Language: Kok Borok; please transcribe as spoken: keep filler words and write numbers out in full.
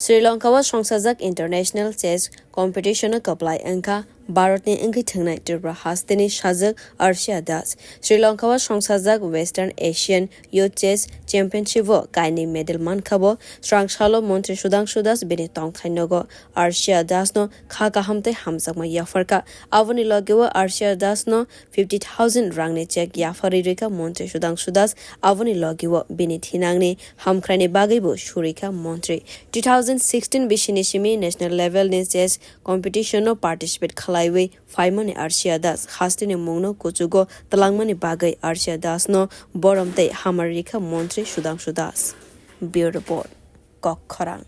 Sri Lanka o songsajak International Chess Competition o kwplai wngkha Bharat ni wngwi thwngnai Tripura hasteni sajwk Arshia Das. Sri Lanka o songsajak Western Asian Youth Chess Championship o kainwi medal mankha bo. Srang salo Montri Sudhangshu Das bini tongthai nogo Arshia Das no kha kaham tei hamjakma yapharkha. Aboni logi o Arshia Das no fifty thousand rangni cheque yapharwi rwkha Montri Sudhangshu Das. Aboni logi o bini thinangni hamkraini bagwi bo surikha Montri. Two thousand sixteen bisini simi national level ni chess competition o participate khlaiwi phaimani Arshia Das hasteni mungno kuchugo twlangmani bagwi Arshia Das no borom tei hamari rikha Montri Sudhangshu Das. Bureau Report, Kokkhorang.